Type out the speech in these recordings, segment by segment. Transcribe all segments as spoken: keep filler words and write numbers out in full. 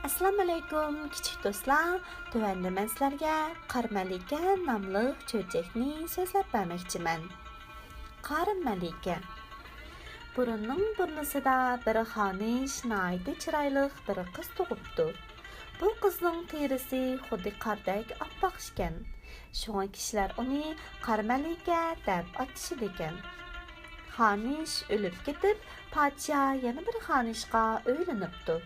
ئەسسالامۇئەلەيكۇم، كىچىك دوستلار. تۆۋەندە مەن سىلەرگە قارا مەلىكە ناملىق چۆچەكنى سۆزلەپ بەرمەكچىمەن. قارا مەلىكە. بۇرۇننىڭ بۇرنىسىدا بىر خانىش ناھايىتى چىرايلىق بىر قىز تۇغۇپتۇ. بۇ قىزنىڭ تېرىسى خۇددى قاردەك ئاپئاق ئىكەن. شۇڭا كىشىلەر ئۇنى قارا مەلىكە دەپ ئاتىشىدىكەن. خانىش ئۆلۈپ كېتىپ، پادىشاھ يەنە بىر خانىشقا ئۆيلىنىپتۇ.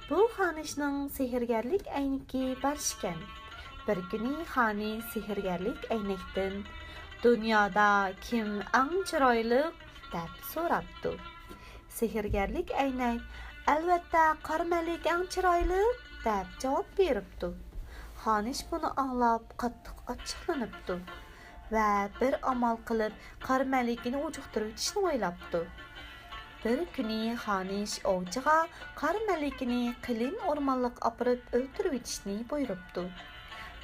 بۇ خانىشنىڭ سېھىرگەرلىك ئەينىكى بار ئىكەن. بىر كۈنى خانىش سېھىرگەرلىك ئەينەكتىن، «دۇنيادا كىم ئەڭ چىرايلىق؟» دەپ سوراپتۇ. سېھىرگەرلىك ئەينەك، «ئەلۋەتتە، قارا مەلىكە ئەڭ چىرايلىق» دەپ جاۋاب بېرىپتۇ. خانىش بۇنى ئاڭلاپ قاتتىق ئاچچىقلىنىپتۇ ۋە بىر ئامال قىلىپ قارا مەلىكىنى ئۇجۇقتۇرۇۋېتىشنى ئويلاپتۇ. بىر كۈنى خانىش ئوۋچىغا قارا مەلىكىنى قېلىن ئورمانلىققا ئاپىرىپ ئۆلتۈرۈۋېتىشنى بۇيرۇپتۇ.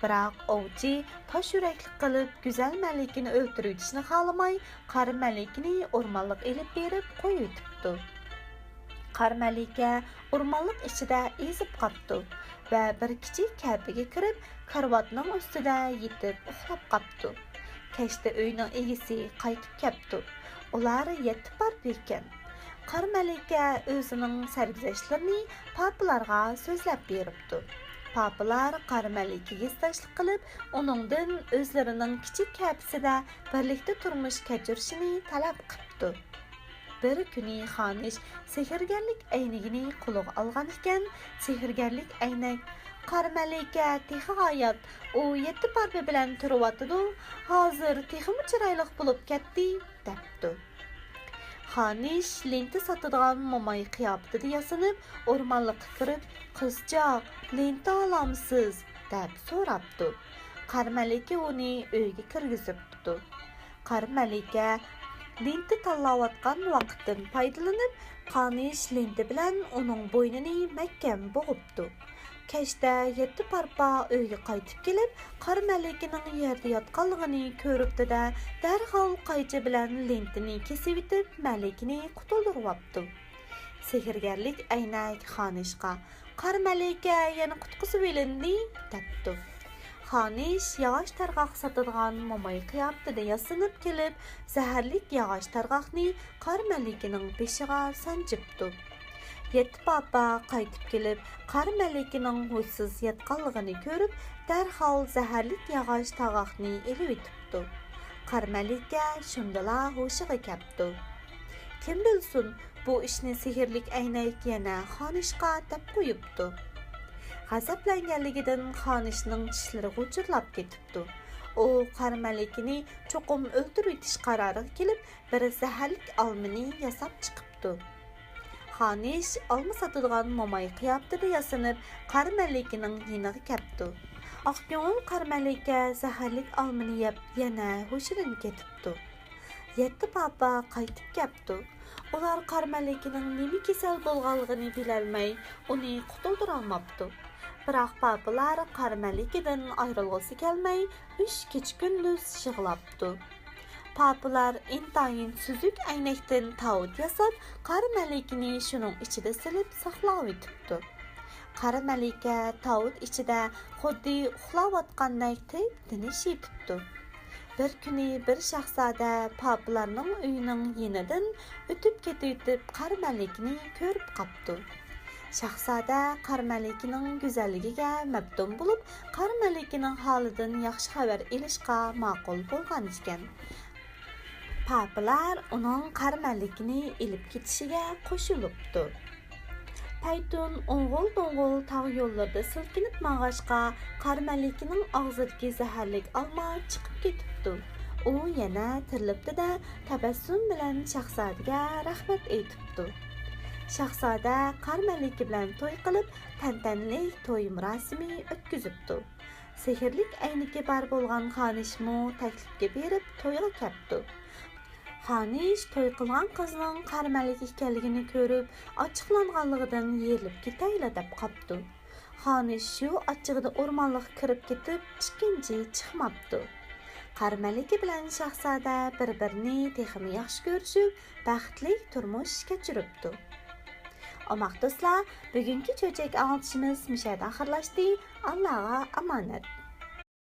بىراق ئوۋچى تاش يۈرەكلىك قىلىپ گۈزەل مەلىكىنى ئۆلتۈرۈۋېتىشنى خالىماي، قارا مەلىكىنى ئورمانلىققا ئېلىپ بېرىپ قويۇۋېتىپتۇ. قارا مەلىكە ئورمانلىق ئىچىدە ئېزىپ قاپتۇ ۋە بىر كىچىك كەپىگە كىرىپ، كارىۋاتنىڭ ئۈستىدە يېتىپ ئۇخلاپ قاپتۇ. كەچتە ئۆينىڭ ئىگىسى قايتىپ كەپتۇ. ئۇلار يەتتە پارپا ئىكەن. قارا مەلىكە ئۆزىنىڭ سەرگۈزەشتلىرىنى پاپىلارغا سۆزلەپ بېرىپتۇ. پاپىلار قارا مەلىكىگە ھېسداشلىق قىلىپ، ئۇنىڭدىن ئۆزلىرىنىڭ كىچىك كەپىسىدە بىرلىكتە تۇرمۇش كەچۈرۈشىنى تەلەپ قىپتۇ. بىر كۈنى خانىش سېھىرگەرلىك ئەينىكىنى قولىغا ئالغان ئىكەن، سېھىرگەرلىك ئەينەك، «قارا مەلىكە تېخى ھايات، ئۇ يەتتە پارپا بىلەن تۇرۇۋاتىدۇ، ھازىر تېخىمۇ چىرايلىق بولۇپ كەتتى» دەپتۇ. خانىش لېنتا ساتىدىغان موماي قىياپىتىدە ياسىنىپ، ئورمانلىققا كىرىپ، «قىزچاق، لېنتا ئالامسىز؟» دەپ سوراپتۇ. قارا مەلىكە ئۇنى ئۆيگە كىرگۈزۈپتۇ. قارا مەلىكە لېنتا تاللاۋاتقان ۋاقىتتىن پايدىلىنىپ، خانىش لېنتا بىلەن ئۇنىڭ بوينىنى مەھكەم بوغۇپتۇ. كەچتە يەتتە پارپا ئۆيگە قايتىپ كېلىپ، قارا مەلىكىنىڭ يەردە ياتقانلىقىنى كۆرۈپتۇ-دە، دەرھال قايچا بىلەن لېنتىنى كېسىۋېتىپ، مەلىكىنى قۇتۇلدۇرۇۋاپتۇ. سېھىرگەرلىك ئەينەك خانىشقا، «قارا مەلىكە يەنە قۇتقۇزۇۋېلىندى» دەپتۇ. خانىش ياغاچ تارغاق ساتىدىغان موماي قىياپىتىدە ياسىنىپ كېلىپ، زەھەرلىك ياغاچ تارغاقنى قارا مەلىكىنىڭ بېشىغا سانجىپتۇ. يەتتە پاپا قايتىپ كېلىپ، قارا مەلىكىنىڭ ھوشسىز ياتقانلىقىنى كۆرۈپ، دەرھال زەھەرلىك ياغاچ تارغاقنى ئېلىۋېتىپتۇ. قارا مەلىكە شۇندىلا ھوشىغا كەپتۇ. كىم بىلسۇن، بۇ ئىشنى سېھىرلىك ئەينەك يەنە خانىشقا دەپ قويۇپتۇ. غەزەپلەنگەنلىكىدىن خانىشنىڭ چىشلىرى غۇچۇرلاپ كېتىپتۇ. ئۇ قارا مەلىكىنى چوقۇم ئۆلتۈرۈۋېتىش قارارىغا كېلىپ، بىر زەھەرلىك ئالمىنى ياساپ چىقىپتۇ. خانىش ئالما ساتىدىغان موماي قىياپىتىدە ياسىنىپ، قارا مەلىكىنىڭ يېنىغا كەپتۇ. ئاق كۆڭۈل قارا مەلىكە زەھەرلىك ئالمىنى يەپ، يەنە ھوشىدىن كېتىپتۇ. يەتتە پاپا قايتىپ كەپتۇ. ئۇلار قارا مەلىكىنىڭ نېمە كېسەل بولغانلىقىنى بىلەلمەي، ئۇنى قۇتۇلدۇرالماپتۇ. بىراق پاپىلار قارا مەلىكىدىن ئايرىلغۇسى كەلمەي، ئۈچ كېچە-كۈندۈز يىغلاپتۇ. پاپىلار ئىنتايىن سۈزۈك ئەينەكتىن تاۋۇت ياساپ، قارا مەلىكىنى شۇنىڭ ئىچىدە سېلىپ ساقلاۋېتىپتۇ. قارا مەلىكە تاۋۇت ئىچىدە خۇددى ئۇخلاۋاتقاندەك تىپ-تىنچ يېتىپتۇ. بىر كۈنى بىر شاھزادە پاپىلارنىڭ ئۆيىنىڭ يېنىدىن ئۆتۈپ كېتىۋېتىپ، قارا مەلىكىنى كۆرۈپ قاپتۇ. شاھزادە قارا مەلىكىنىڭ گۈزەللىكىگە مەپتۇن بولۇپ، قارا مەلىكىنىڭ ھالىدىن ياخشى خەۋەر ئېلىشقا ماقۇل بولغان ئىكەن. پاپىلار ئۇنىڭ قارا مەلىكىنى ئېلىپ كېتىشىگە قوشۇلۇپتۇ. پەيتۇن ئوڭغۇل-دوڭغۇل تاغ يوللىرىدا سىلكىنىپ ماڭغاچقا، قارا مەلىكىنىڭ ئاغزىدىكى زەھەرلىك ئالما چىقىپ كېتىپتۇ. ئۇ يەنە تىرىلىپتۇ-دە، تەبەسسۇم بىلەن شاھزادىگە رەھمەت ئېيتىپتۇ. شاھزادە قارا مەلىكە بىلەن توي قىلىپ، تەنتەنىلىك توي مۇراسىمى ئۆتكۈزۈپتۇ. سېھىرلىك ئەينىكى بار بولغان خانىشمۇ تەكلىپكە بېرىپ تويغا كەپتۇ. خانىش توي قىلغان قىزنىڭ قارا مەلىكە ئىكەنلىكىنى كۆرۈپ، ئاچچىقلانغانلىقىدىن يېرىلىپ كېتەيلا دەپ قاپتۇ. خانىش شۇ ئاچچىقىدا ئورمانلىققا كىرىپ كېتىپ، ئىككىنچى چىقماپتۇ. قارا مەلىكە بىلەن شاھزادە بىر-بىرىنى تېخىمۇ ياخشى كۆرۈشۈپ، بەختلىك تۇرمۇش كەچۈرۈپتۇ. ئوماق دوستلار، بۈگۈنكى چۆچەك ئاڭلىتىشىمىز مۇشۇ يەردە ئاخىرلاشتى. ئاللاغا ئامانەت.